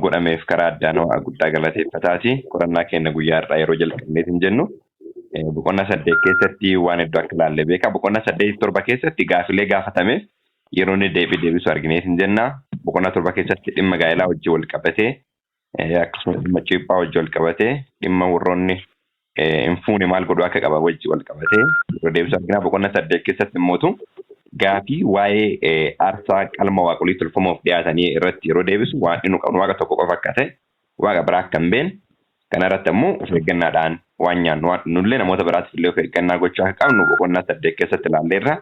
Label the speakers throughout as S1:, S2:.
S1: Godhameef karaa addaan ho'aa guddaa galateeffataati. Qorannaa keenya guyyaa irraa yeroo jalqabneet hin jennu boqonnaa 8 keessatti waan hedduu akka ilaalle beeka. Boqonnaa 8 7 keessatti gaafilee gaafatameef yeroo inni deebii deebisu argineet hin jenna. Boqonnaa 7 keessatti dhimma gaa'elaa wajjin wal qabatee, akkasumas dhimma cuuphaa wajjin wal qabatee, dhimma warroonni hin fuune maal godhuu akka qaban wajjin wal qabatee yeroo deebisu argina. Boqonnaa 8 keessatti immootu gaafii waa'ee aarsaa qalma waaqolii tolfamoof dhiyaatanii irratti yeroo deebisu, waan inni qabnu Waaqa tokko qofa akka ta'e, Waaqa biraa akka hin beekne, kana irratti ammoo of eeggannaadhaan waan nyaannu waan nullee namoota biraatiif illee of eeggannaa gochuu akka qabnu boqonnaa 8 keessatti ilaalleerra.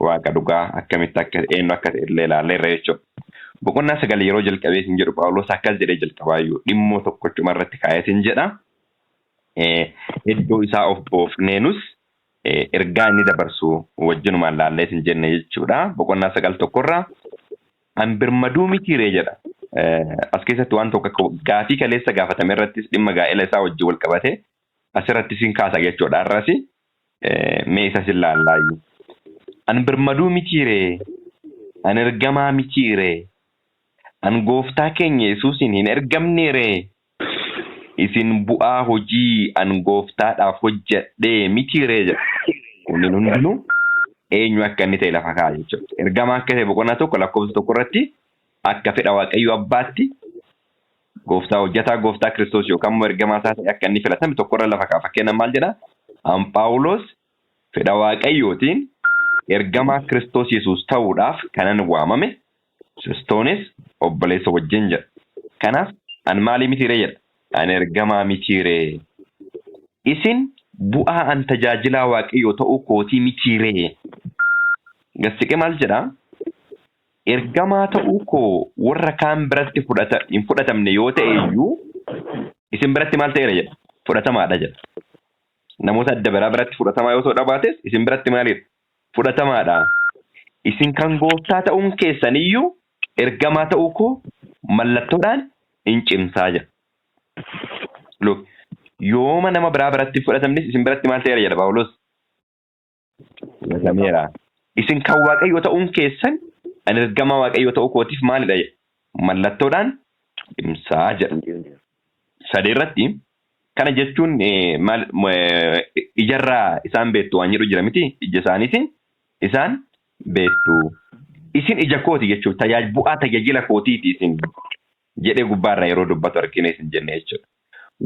S1: Waaqa dhugaa akkamitti akka eenyu akka ta'e illee ilaalleerra jechuudha. Boqonnaa 9 yeroo jalqabee hin jedhu, Phaawulos akkas jedhee jalqabaayyuu dhimmoo tokkochuma irratti kaa'eetiin jedha. Iddoo isaa of boofneenus ergaa inni dabarsu wajjinumaan laalleet hin jenne jechuudha. Boqonnaa 9 tokkorraa "An birmaduu mitiiree?" jedha. As keessatti waan tokko akka gaafii kaleessa gaafatame irrattis dhimma gaa'ela isaa wajjin wal qabate asirratti sin kaasa jechuudha. Har'as mee isa sin laallaayyuu. "An birmaduu mitiiree? An ergamaa mitiiree? An Gooftaa keenya Yesuusiin hin ergamneeree? Isin bu'aa hojii an Gooftaadhaaf hojjedhee mitiiree?" jedha. Kunneen hundinuu eenyu akka inni ta'e lafa kaa'a jechuudha. Ergamaa akka ta'e boqonnaa 1 lakkoofsa 1 irratti akka fedha Waaqayyo Abbaatti gooftaa hojjetaa Gooftaa Kiristoos yookaan immoo ergamaa isaa ta'e akka inni filatame tokkorra lafa kaa'a. Fakkeenyaaf maal jedha? "An Phaawulos fedha Waaqayyootiin ergamaa Kiristoos Yesuus ta'uudhaaf kanan waamame, Kiristoonis obboleessa wajjin" jedha. Kanaaf "An maalii mitiiree?" jedha. "An ergamaa mitiiree? Isin bu'aa an tajaajilaa Waaqayyoo ta'uu kootii mitiiree?" Gassiqee maal jedhaa? "Ergamaa ta'uu koo warra kaan biratti fudhata hin fudhatamne yoo ta'e iyyuu, isin biratti maal ta'eera?" jedha. "Fudhatamaadha" jedha. Namoota adda biraa biratti fudhatamaa yoo ta'u dhabaates, isin biratti maalidha? Fudhatamaadha. "Isin kan Gooftaa ta'uun keessan iyyuu ergamaa ta'uu koo mallattoodhaan hin cimsaa" jedha. Look, yooma nama biraa biratti fudhatamnis, isin biratti maal ta'eera jedha Phaawulos? Fudhatameera. "Isin kan Waaqayyoo ta'uun keessan ani ergamaa Waaqayyoo ta'uu kootiif maalidha?" jedha. "Mallattoodhaan cimsaa" jedha. Sadii irratti kana jechuun maal ijarraa isaan beektu waan jedhu jira miti, ija isaaniitiin isaan beektu. "Isin ija kooti" jechuun bu'aa tajaajila kootiiti isin jedhee gubbaarraa yeroo dubbatu argina isin jenne jechuudha.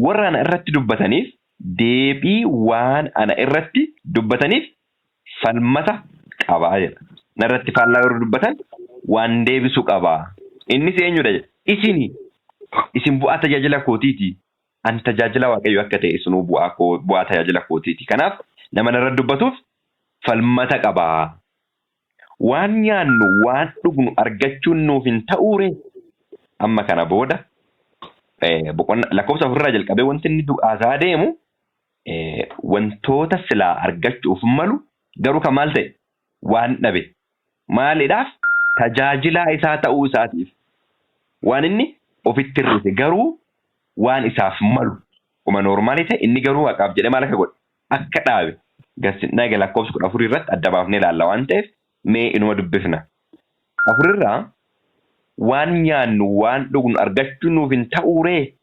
S1: "Warra ana irratti dubbataniif deebii waan ana irratti dubbataniif falmata qabaa" jedha. "Na irratti faallaa yeroo dubbatan waan deebisu qabaa. Innis eenyudha?" jedha. "Isini. Isin bu'aa tajaajila kootiiti. An tajaajila Waaqayyo akka ta'e isinuu bu'aa koo, bu'aa tajaajila kootiiti. Kanaaf nama narra dubbatuuf falmata qabaa. Waan nyaannu waan dhugnu argachuun nuuf hin ta'uure?" Amma kana booda boqonnaa lakkoofsa 4rraa jalqabee wanti inni haasaa deemu wantoota silaa argachuuf malu garuu kan maal ta'e waan dhabe, maaliidhaaf? Tajaajilaa isaa ta'uu isaatiif waan inni ofitti hir'ise, garuu waan isaaf malu kuma normal ta'e, inni garuu Waaqaaf jedhee maal akka godhe akka dhaabe garsinnaa. Egaa lakkoofsa 14 irratti adda baafnee ilaalla waan ta'eef, mee inuma dubbifna. Afurirraa "Waan nyaannu waan dhugnu argachuu nuuf hin ta'uuree?"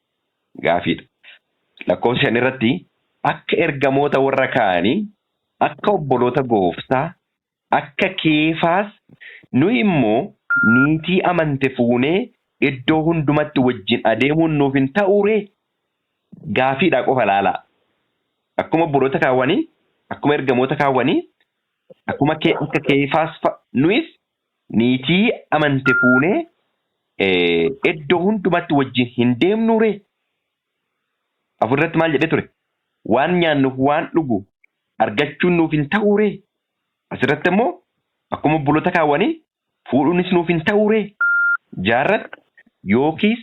S1: Gaafiidha. Lakkoofsa 5 irratti "Akka ergamoota warra kaanii, akka obboloota Gooftaa, akka Keefaas, nuyi immoo niitii amante fuunee iddoo hundumatti wajjin adeemuun nuuf hin ta'uuree?" Gaafiidha qofa ilaalaa. Akkuma obboloota kaawwanii, akkuma ergamoota kaawwanii, akkuma akka Keefaas nuyis niitii amante fuunee iddoo hundumatti wajjin hin deemnuuree? Afurratti maal jedhee ture? "Waan nyaannuuf waan dhugu argachuun nuuf hin ta'uuree?" Asirratti immoo "Akkuma obboloota kaawwanii fuudhuunis nuuf hin ta'uuree?" Jaarratti "Yookiis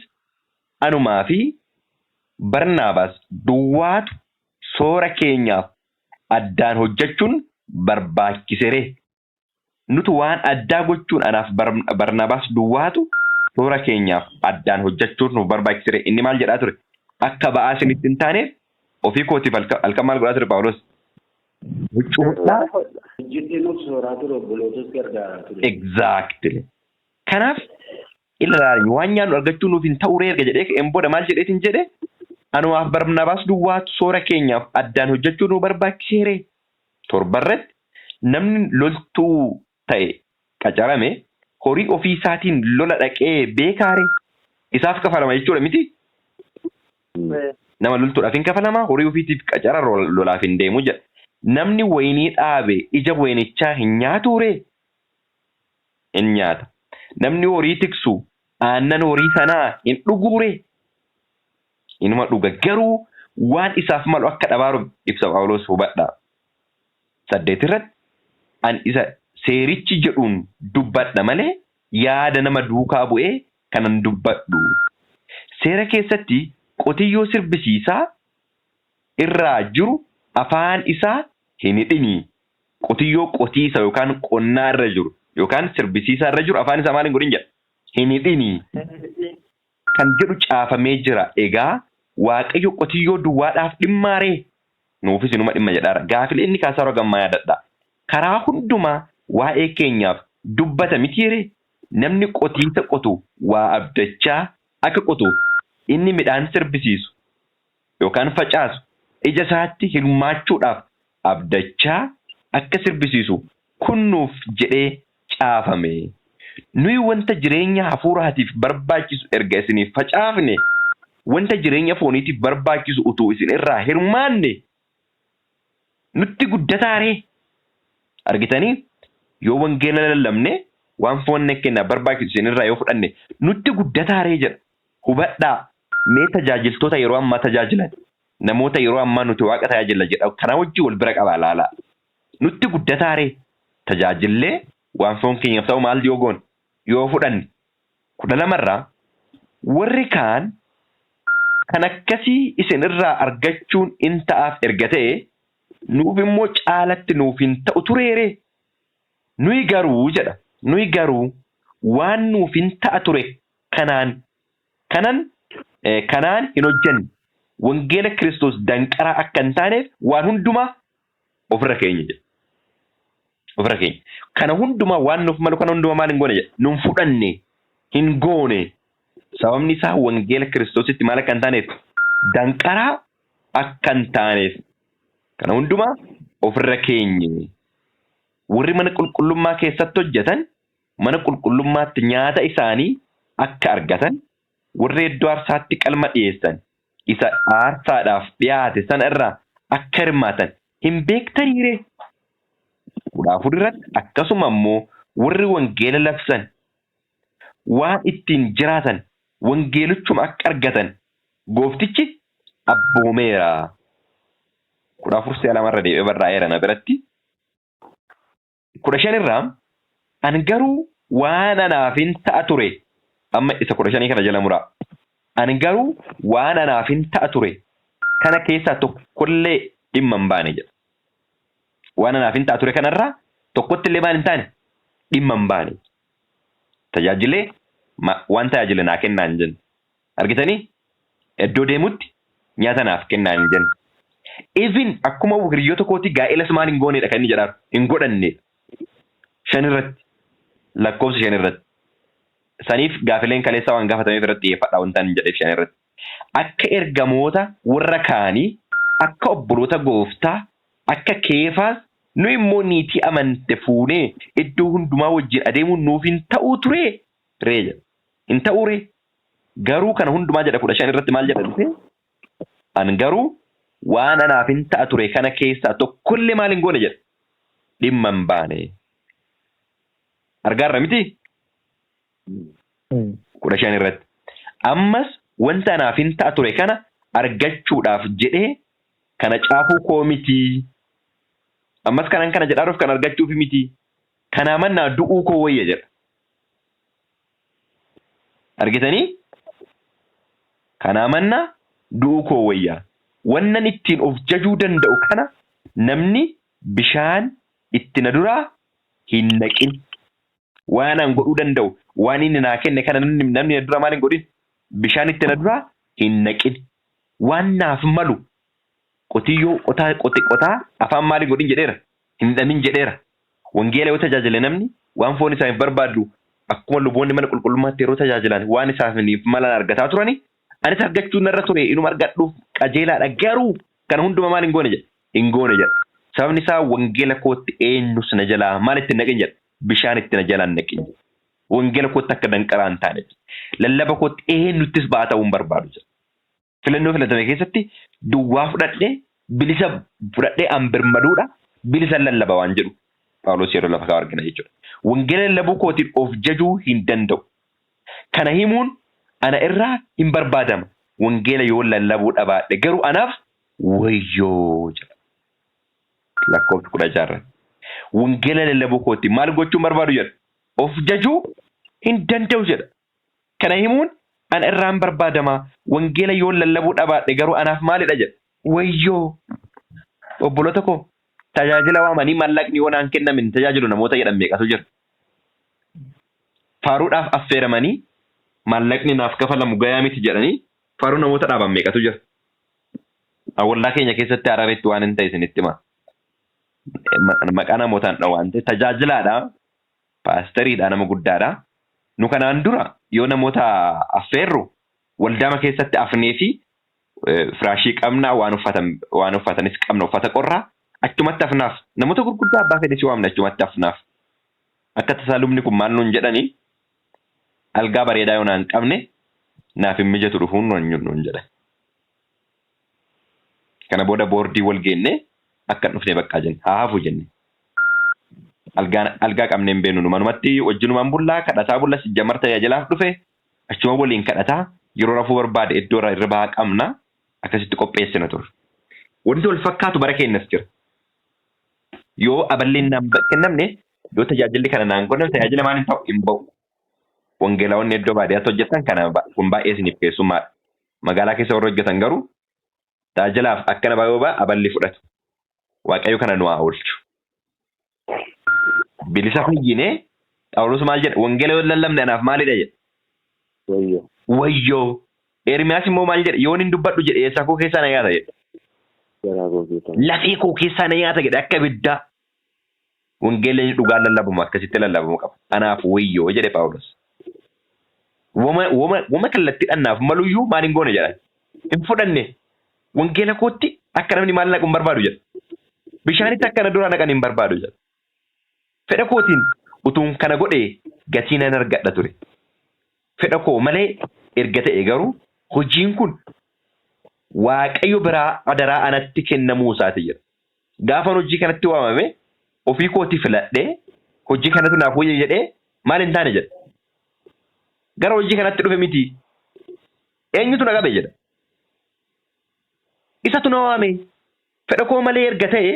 S1: anumaa fi Barnaabaas duwwaatu soora keenyaaf addaan hojjechuun barbaachiseree? Nutu waan addaa gochuun, anaaf Barnaabaas duwwaatu soora keenyaaf addaan hojjechuun nuuf barbaachisere?" Inni maal jedhaa ture? Akka ba'aa isinitti hin taaneef ofii kootiif halkan maal godhaa ture Phaawulos? Huccuu hodhaa.
S2: Hojjetee nuuf sooraa ture, obbolootas gargaaraa ture.
S1: Exactly. Kanaaf Ilaali, waan nyaannu argachuu nuuf hin ta'u ree erga jedhee ka'een booda maal jedheetiin jedhe? Anumaaf Barnabaas duwwaatu soora keenyaaf addaan hojjechuu nu barbaachiseere? 7 irratti namni loltuu ta'e qacarame horii ofii isaatiin lola dhaqee beekaare? Isaaf kafalama jechuudha miti? Nama loltuudhaaf hin kafalama, horii ofiitiif qacara lolaaf hin deemu jedha. Namni wayinii dhaabe ija wayinichaa hin nyaatuure? Hin nyaata. Namni horii tiksu aannan horii sanaa hin dhuguure? Inuma dhuga. Garuu waan isaaf malu akka dhabaaru ibsa Phaawulos, hubadhaa. 8 irratti an isa seerichi jedhuun dubbadha malee yaada nama duukaa bu'ee kanan dubbadhu. Seera keessatti qotiyyoo sirbisiisaa irraa jiru afaan isaa hin hidhini. Qotiyyoo qotiisa yookaan qonnaa irra jiru yookaan sirbisiisaa irra jiru afaan isaa maal hin godhin jedha? Hin hidhini. Kan jedhu caafamee jira. Egaa Waaqayyo qotiyyoo duwwaadhaaf dhimmaaree? Nuufis inuma dhimma jedhaara. Gaafilee inni kaasaa yeroo gammaa yaadadha. Karaa hundumaa waa'ee keenyaaf dubbata mitiiree? Namni qotiisa qotu waa abdachaa akka qotuuf, inni midhaan sirbisiisu yookaan facaasu ija isaatti hirmaachuudhaaf abdachaa akka sirbisiisu kun nuuf jedhee caafame. Nuyi wanta jireenya hafuuraatiif barbaachisu erga isiniif facaafne, wanta jireenya fooniitiif barbaachisu utuu isin irraa hirmaanne nutti guddataaree? Argitanii, yoo wangeela lallabne, waan foon keenyaaf barbaachisu isin irraa yoo fudhanne nutti guddataaree jedha. Hubadhaa mee, tajaajiltoota yeroo ammaa tajaajilan, namoota yeroo ammaa nuti Waaqa tajaajila jedha kana wajjin wal bira qabaa laalaa. Nutti guddataaree tajaajillee waan foon keenyaaf ta'u maal yoo goone, yoo fudhanne? 12rraa warri kaan kan akkasii isin irraa argachuun in ta'aaf erga ta'e, nuuf immoo caalatti nuuf hin ta'u tureere? Nuyi garuu jedha, nuyi garuu waan nuuf hin ta'a ture kanaan hin hojjenne. Wangeela Kiristoos danqaraa akka hin taaneef waan hundumaa ofirra keenya jedha. Ofirra keenya. Kana hundumaa, waan nuuf malu kana hundumaa maal hin goone jedha? Nun fudhanne, hin goone. Sababni isaa wangeela Kiristoositti maal akka hin taaneef? Danqaraa akka hin taaneef. Kana hundumaa ofirra keenye. Warri mana qulqullummaa keessatti hojjetan mana qulqullummaatti nyaata isaanii akka argatan, warri iddoo aarsaatti qalma dhiyeessan isa aarsaadhaaf dhiyaate sana irraa akka hirmaatan hin beektaniiree? 14 irratti akkasuma immoo warri wangeela labsan waan ittiin jiraatan wangeelichuma akka argatan gooftichi abboomeera. 14 si'a lamarra deebi'ee barraa'eera na biratti. 15 irraa an garuu waan anaaf hin ta'a ture, amma isa 15 kana jala muraa. An garuu waan anaaf hin ta'a ture kana keessaa tokkollee dhimma hin baane jedha. Waan anaaf hin ta'a ture kanarraa tokkotti illee maal hin taane? Dhimma hin baane. Tajaajilee waan tajaajile naa kennaa hin jenne. Argitanii, iddoo deemutti nyaata naaf kennaa hin jenne. Even akkuma hiriyoota kootii gaa'elas maal hin goonedha kan inni jedhaa, hin godhannedha. 5 irratti, lakkoofsa 5 irratti. Saniif gaafileen kaleessaa waan gaafatameef irratti xiyyeeffadha wanta inni jedheef 5 irratti. Akka ergamoota warra kaanii, akka obboloota gooftaa, akka Keefaas, nu immoo niitii amante fuunee iddoo hundumaa wajjin adeemuun nuuf hin ta'uu turee ree jedha. Hin ta'uu ree? Garuu kana hundumaa jedha, 15 irratti maal jedha dhufee? An garuu waan anaaf hin ta'a ture kana keessaa tokkollee maal hin goone jedha? Dhimma hin baane. Argaarra miti? 15 irratti. Ammas wanta anaaf hin ta'a ture kana argachuudhaaf jedhee kana caafuu koo miti. Ammas kanan kana jedhaaruuf kan argachuuf miti. Kanaa mannaa du'uu koo wayya jedha. Argitanii? Kanaa mannaa du'uu koo wayya. Wannan ittiin of jajuu danda'u kana namni bishaan itti na duraa hin naqin. Waan an godhuu danda'u, waan inni naa kenne kana namni na duraa maal hin godhin? Bishaan itti na duraa hin naqin. Waan naaf malu qotiyyoo qotaa qote qotaa afaan maal hin godhin jedheera? Hin hidhamin jedheera. Wangeela yoo tajaajile namni waan foon isaaniif barbaadu Akkuma luboonni mana qulqullummaatti yeroo tajaajilan waan isaaniif malan argataa turani, anis argachuu narra ture, inuma argadhuuf qajeelaadha, garuu kana hunduma maal hin goone jedha? Hin goone jedha. Sababni isaa wangeela kootti eenyus na jalaa maal itti hin naqin jedha? Bishaan itti na jalaa hin naqin jedha. Wangeela kootti akka danqaraa hin taane jedha. Lallaba kootti eenyuttis ba'aa ta'uu hin barbaadu jedha. Filannoo filatame keessatti duwwaa fudhadhee, bilisa fudhadhee, an birmaduudha, bilisa lallaba waan jedhu Phaawulos yeroo lafa kaa'u argina jechuudha. Wangeela lallabuu kootiin of jajuu hin danda'u. Kana himuun ana irraa hin barbaadama. Wangeela yoo lallabuu dhabaadhe garuu anaaf wayyoo jedha. Lakkoofsa 16 irratti. Wangeela lallabuu kootiin maal gochuu hin barbaadu jedha? Of jajuu hin danda'u jedha. Kana himuun ana irraa hin barbaadama. Wangeela yoon lallabuu dhabaadhe garuu anaaf maalidha jedha? Wayyoo! Obboloota koo, tajaajila waamanii mallaqni yoo naan kenname hin tajaajilu namoota jedhan meeqatu jira? Faaruudhaaf affeeramanii maallaqni naaf kafalamu gayaa miti jedhanii faaruu namoota dhaaban meeqatu jira? Waldaa keenya keessatti Harareetti waan hin ta'e isinitti hima. Maqaa namootaan dha'u waan ta'e, tajaajilaadha. Paasteriidha, nama guddaadha. Nu kanaan dura yoo namoota affeerru waldaama keessatti afnee fi firaashii qabna, waan uffatan waan uffatanis qabna, uffata qorraa achumatti afnaaf, namoota gurguddaa abbaa fedhe si waamne achumatti afnaaf. Akka tasaa lubni kun maal nuun jedhani? Algaa bareedaa yoo naan qabne naaf hin mijatu dhufuun nuun jedhan. Kana booda boordii wal geenne, akka hin dhufne baqqaa jenne, haa hafu jenne. Algaa algaa qabnee hin beeknu, manumatti wajjinumaan bullaa, kadhataa bulla. Sijjamar tajaajilaaf dhufe achuma waliin kadhataa, yeroo rafuu barbaade iddoo irraa irra qabna, akkasitti qopheessina ture. Wanti wal fakkaatu bara keenyas jira. Yoo aballiin naan kennamne, yoo tajaajilli kana naan godhame, tajaajila maal hin ta'u, hin ba'u. Wangeelaawwan iddoo baadiyyaatti hojjetan kana kun baay'ee isiniif keessummaadha. Magaalaa keessa warra hojjetan garuu tajaajilaaf akkana baay'ee ba'a aballi fudhatu. Waaqayyo kana nu haa oolchu. Bilisa fayyinee Phaawulos maal jedha? Wangeela yoo lallabne anaaf maalidha jedha?
S2: Wayyoo.
S1: Wayyoo. Ermiyaas immoo maal jedha? Yoon hin dubbadhu jedhe eessaa koo keessaa na nyaata jedha.
S2: Garaa koo keessaa.
S1: Lafee koo keessaa na nyaata jedhe akka ibiddaa. Wangeelli dhugaan lallabamu akkasitti lallabamu qaba. Anaaf wayyoo jedhe Phaawulos. Wama wama wama kallattiidhaan naaf maluyyuu maal hin goone jedhan. Hin fudhanne. Wangeela kootti akka namni maal naqu hin barbaadu jedha. Bishaanitti akka na duraa naqan hin barbaadu jedha. Fedha kootiin utuun kana godhee gatii nan argadha ture. Fedha koo malee erga ta'e garuu hojiin kun Waaqayyo biraa adaraa anatti kennamuu isaati jedha. Gaafan hojii kanatti waamame ofii kootii filadhee, hojii kanatu naaf wayya jedhee maal hin taane jedha. Gara hojii kanatti dhufe miti. Eenyutu na qabe jedha? Isatu na waame. Fedha koo malee erga ta'e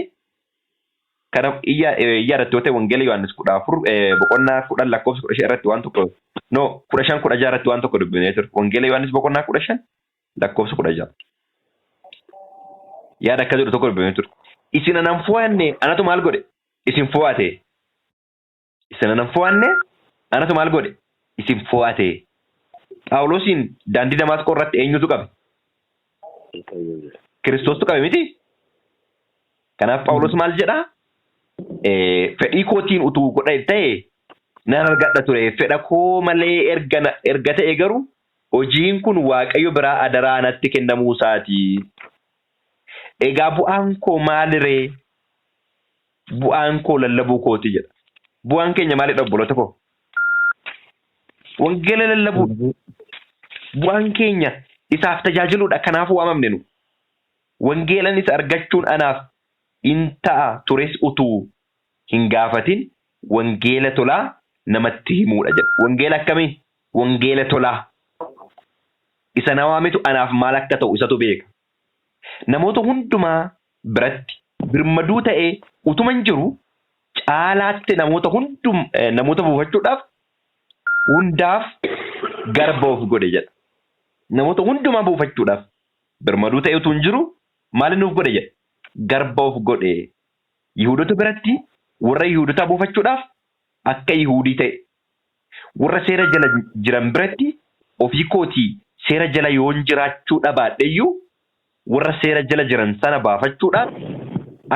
S1: kana yaadattoo ta'e, Wangeela Yohaannis 14 boqonnaa 10 lakkoofsa 15 irratti waan tokko, no, 15 16 irratti waan tokko dubbifnee ture. Wangeela Yohaannis boqonnaa 15 lakkoofsa 16. Yaada akka jedhu tokko dubbifnee ture. Isin anan fo'anne, anatu maal godhe? Isin fo'ate. Isin anan fo'anne, anatu maal godhe? Isin fo'ate. Phaawulosiin daandii Damaasqoo irratti eenyutu qabe? Kiristoostu qabe miti? Kanaaf Phaawulos maal jedhaa? Fedhii kootiin utuu godha ta'e nan argadha ture. Fedha koo malee erga ta'e garuu hojiin kun Waaqayyo biraa adaraa natti kennamuu isaati. Egaa bu'aan koo maaliree? Bu'aan koo lallabuu kooti jedha. Bu'aan keenya maalidha, obboloota koo? Wangeela lallabuudha. Bu'aan keenya isaaf tajaajiluudha. Kanaafuu waamamne nu. Wangeelan isa argachuun anaaf in ta'a tures utuu hin gaafatin wangeela tolaa namatti himuudha jedha. Wangeela akkamii? Wangeela tolaa. Isa na waametu anaaf maal akka ta'u isatu beeka. Namoota hundumaa biratti birmaduu ta'ee utuman jiru caalaatti namoota hundum namoota buufachuudhaaf hundaaf garba of godhe jedha. Namoota hundumaa buufachuudhaaf birmaduu ta'ee utuu hin jiru maal nuuf godhe jedha? Garba of godhe. Yihuudota biratti warra Yihuudotaa buufachuudhaaf akka Yihuudii ta'e. Warra seera jala jiran biratti ofii kootii seera jala yoon jiraachuu dhabaadhe iyyuu warra seera jala jiran sana baafachuudhaaf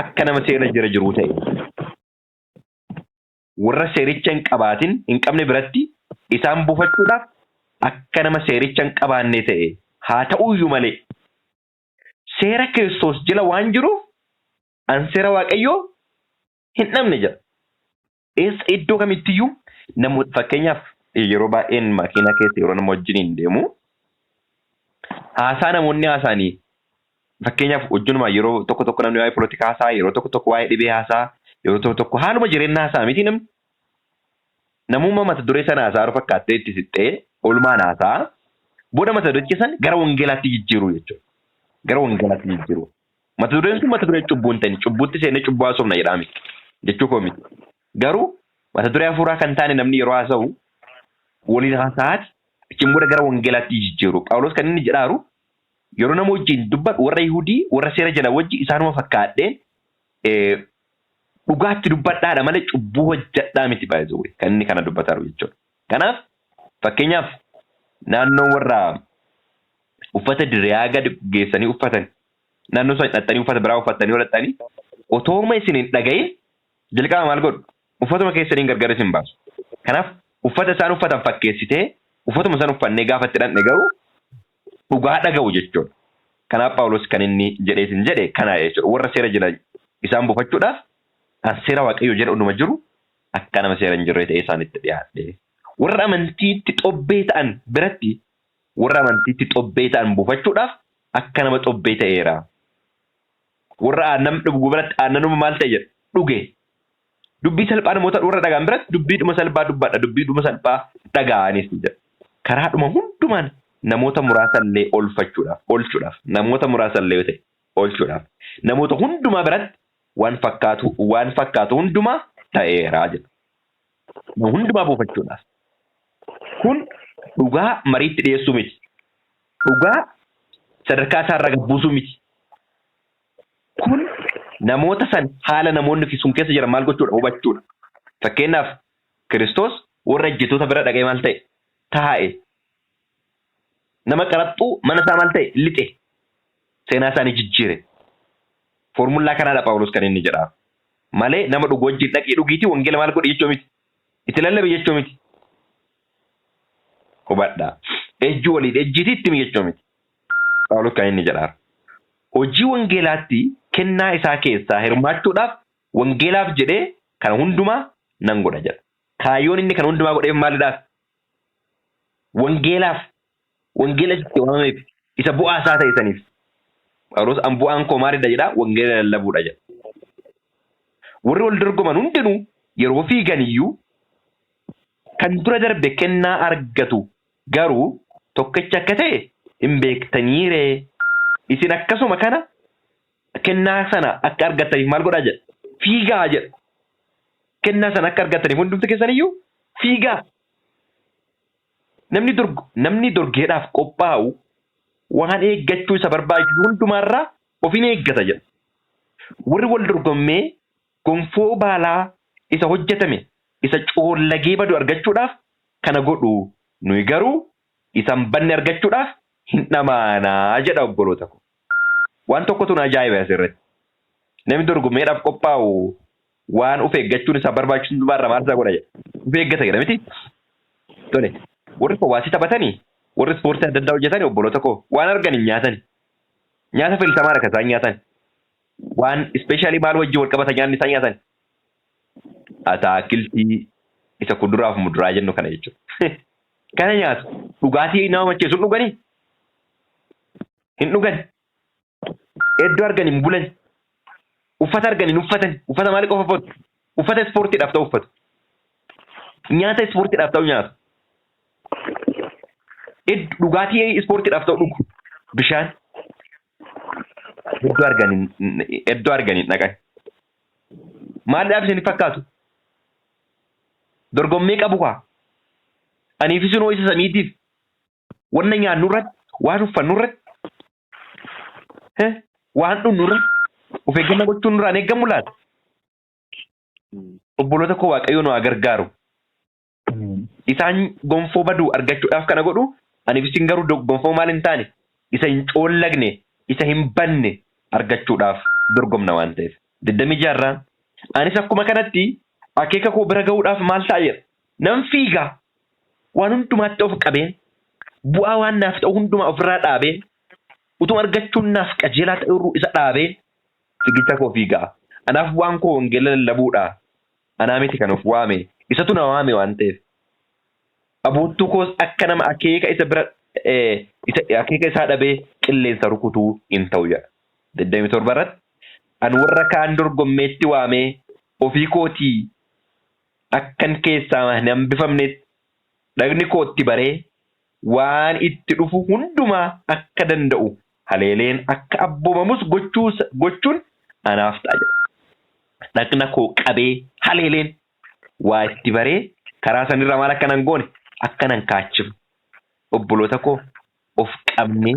S1: akka nama seera jala jiruu ta'e. Warra seericha hin qabaatin, hin qabne biratti Isaan buufachuudhaaf akka nama seericha hin qabaanne ta'e haa ta'uyyuu malee seera Kiristoos jala waan jiruuf an seera Waaqayyoo hin dhabne jedha. Eessa iddoo kamittiyyuu namoota fakkeenyaaf yeroo baay'een makiinaa keessa yeroo nama wajjiniin deemu haasaa namoonni haasa'anii fakkeenyaaf wajjinumaa yeroo tokko tokko namni waa'ee polotikaa haasa'a, yeroo tokko tokko waa'ee dhibee haasa'a, yeroo tokko tokko haaluma jireenyaa haasa'a miti namni. Namummaa mata duree sana haasa'aa fakkaattee itti siqxee oolmaan haasa'a. Booda mata duricha san gara wangeelaatti jijjiiruu jechuudha. Gara wangeelaatti jijjiiruu. Mata dureen sun mata duree cubbuu hin ta'in cubbuutti seenee cubbuu haasofna jedhaa miti. Jechuu koo miti. Garuu mata duree hafuuraa kan taane namni yeroo haasa'u waliin haasa'aati achiin booda gara wangeelaatti jijjiiru. Phaawulos kan inni jedhaaru yeroo nama wajjin dubbadhu warra Yihudii warra seera jala wajji isaanuma fakkaadheen dhugaatti dubbadhaadha malee cubbuu hojjedhaa miti baay'ee kan inni kana dubbataaru jechuudha. Kanaaf fakkeenyaaf naannoo warra uffata diriyaa gadi geessanii uffatan naannoo sana hidhattanii uffata biraa uffattanii godhattanii otooma isin hin dhagahin jalqaba maal godhu uffatuma keessaniin gargar isin baasu. Kanaaf uffata isaan uffatan fakkeessitee uffatuma isaan uffannee gaafa itti dhandhe garuu dhugaa dhaga'u jechuudha. Kanaaf Phaawulos kan inni jedhee isin jedhe kana jechuudha. Warra seera jala isaan buufachuudhaaf kan seera Waaqayyoo jala hunduma jiru akka nama seera hin jirre ta'ee isaanitti dhiyaadhe. Warra amantiitti xobbee ta'an biratti warra amantiitti xobbee ta'an buufachuudhaaf akka nama xobbee ta'eera. Warra aannan dhugu biratti aannanuma maal ta'e jedha dhuge. Dubbii salphaa namoota warra dhagaan biratti dubbiidhuma salphaa dubbadha dubbiidhuma salphaa dhaga'anis jedha. Karaadhuma hundumaan namoota muraasallee oolfachuudhaaf oolchuudhaaf namoota muraasallee yoo ta'e oolchuudhaaf namoota hundumaa biratti waan fakkaatu waan fakkaatu hundumaa ta'eera jedha. Hundumaa buufachuudhaaf. Kun dhugaa mariitti dhiyeessuu miti. Dhugaa sadarkaa isaarra gad buusuu miti. Kun namoota san haala namoonni sun keessa jiran maal gochuudha hubachuudha. Fakkeenyaaf Kiristoos warra ejjetoota bira dhaqee maal ta'e taa'e. Nama qaraxxuu mana isaa maal ta'e lixe. Seenaa isaanii jijjiire. Foormullaa kanaadha Phaawulos kan inni jedhaa. Malee nama dhugu wajjin dhaqii dhugiitii wangeela maal godhi jechuu miti. Itti lallabi jechuu miti. Hubadhaa. Ejjuu waliin ejjiitii itti himi jechuu miti. Phaawulos kan inni jedhaa. Hojii wangeelaatti kennaa isaa keessaa hirmaachuudhaaf wangeelaaf jedhee kana hundumaa nan godha jedha. Kaayyoon inni kana hundumaa godheef maalidhaaf? Wangeelaaf. Wangeela itti waamameef isa bu'aa isaa ta'e saniif. Phaawulos an bu'aan koo maalidha jedha? Wangeela lallabuudha jedha. Warri wal dorgoman hundinuu yeroo fiigan iyyuu kan dura darbe kennaa argatu garuu tokkicha akka ta'e hin beektanii ree? Isin akkasuma kana kennaa sana akka argattaniif maal godhaa jedha? Fiigaa jedha. Kennaa sana akka argattaniif hundumti keessan iyyuu fiigaa. Namni dorg namni dorgeedhaaf qophaa'u waan eeggachuu isa barbaachisu hundumaarraa of in eeggata jedha. Warri wal dorgommee gonfoo baalaa isa hojjetame isa coollagee badu argachuudhaaf kana godhu nuyi garuu isa hin badne argachuudhaaf hin dhamaanaa jedha obboloota ko. Waan tokkotu na ajaa'ibe asirratti. Namni dorgommeedhaaf qophaa'u waan of eeggachuun isaa barbaachisu hundumaarraa maal isaa godha jedha. Of eeggata jedha miti. Tole. Warri kowaasii taphatanii warri ispoortii adda addaa hojjetanii obboloota koo waan argan hin nyaatani. Nyaata filatamaa kan isaan nyaatan. Waan ispeeshaalii maal wajjin wal qabata nyaanni isaan nyaatan. Ataakiltii isa kuduraa fi muduraa jennu kana jechuudha. Kana nyaatu. Dhugaatii nama macheessu hin dhuganii? Hin dhugan. Iddoo argan hin bulan. Uffata argan hin uffatan. Uffata maalii qofa uffatu? Uffata ispoortiidhaaf ta'u uffatu. Nyaata ispoortiidhaaf ta'u nyaatu. Dhugaatii ispoortiidhaaf ta'u dhugu. Bishaan. Iddoo argan hin iddoo argan hin dhaqan. Maaliidhaaf isin fakkaatu? Dorgommii qabu kaa. Aniif isinoo isa samiitiif wanna nyaannu irratti, waan uffannu irratti, waan dhugnu irratti of eeggannaa gochuun nurraa hin eeggamu laata? Obboloota koo Waaqayyo nu haa gargaaru. Isaan gonfoo baduu argachuudhaaf kana godhu, aniif isin garuu gonfoo maal hin taane, isa hin coollagne, isa hin badne argachuudhaaf dorgomna waan ta'eef. 26 irraa anis akkuma kanatti akeeka koo bira ga'uudhaaf maal ta'a jedha. Nan fiiga. Waan hundumaatti of qabeen bu'aa waan naaf ta'u hundumaa ofirraa dhaabeen utuma argachuun naaf qajeelaa ta'e isa dhaabeen fiigicha koo fiigaa. Anaaf bu'aan koo wangeela lallabuudha. Anaa miti kan of waame. Isatu na waame waan ta'eef. Abuuttuu koos akka nama akeeka isa bira akeeka isaa dhabee qilleensa rukutuu hin ta'u jedha. 27 irratti an warra kaan dorgommeetti waamee ofii kootii akkan keessaa hin hambifamnetti dhagni kootti baree waan itti dhufu hundumaa akka danda'u haleeleen akka abboomamus gochuun anaaf ta'a jedha. Dhagna koo qabee haleeleen waa itti baree karaa sanirra maal akkanan goone akkanan kaachifne obboloota koo of qabnee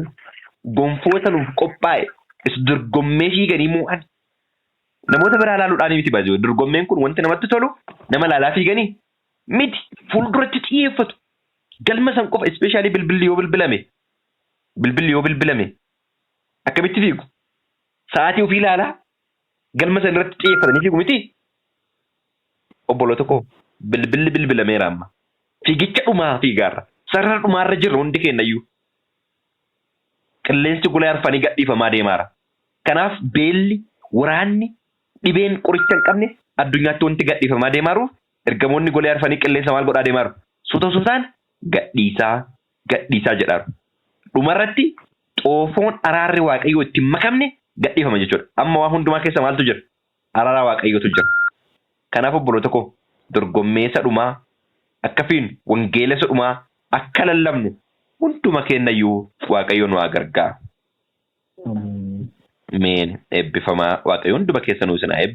S1: gonfoota nuuf qophaa'e isa dorgommee fiiganii mo'an namoota biraa ilaaluudhaan miti baay'ee dorgommeen kun wanti namatti tolu nama ilaalaa fiiganii miti fuulduratti xiyyeeffatu galma san qofa especially bilbilli yoo bilbilame akkamitti fiigu? Sa'aatii ofii ilaalaa galma san irratti xiyyeeffatanii fiigu miti. Obboloota koo, bilbilli bilbilameera, amma fiigicha dhumaa fiigaarra, sarara dhumaarra jirra. Hundi keenyayyuu qilleensi golee arfanii gadhiifamaa deemaara. Kanaaf beelli, waraanni, dhibeen qoricha hin qabne addunyaatti wanti gadhiifamaa deemaaruuf ergamoonni golee arfanii qilleensa maal godhaa deemaaru? Suuta suutaan gadhiisaa gadhiisaa jedhaaru. Dhumarratti xoofoon araarri Waaqayyoo itti hin makamne gadhiifama jechuudha. Amma waa hundumaa keessa maaltu jira? Araara Waaqayyootu jira. Kanaaf obboloota koo, dorgommeessa dhumaa akka fiinu, wangeela isa dhumaa akka lallabnu hunduma keenyayyuu Waaqayyo nu haa gargaaru. Ameen. Eebbifamaa. Waaqayyo hunduma keessa nuu isin haa eebbisu.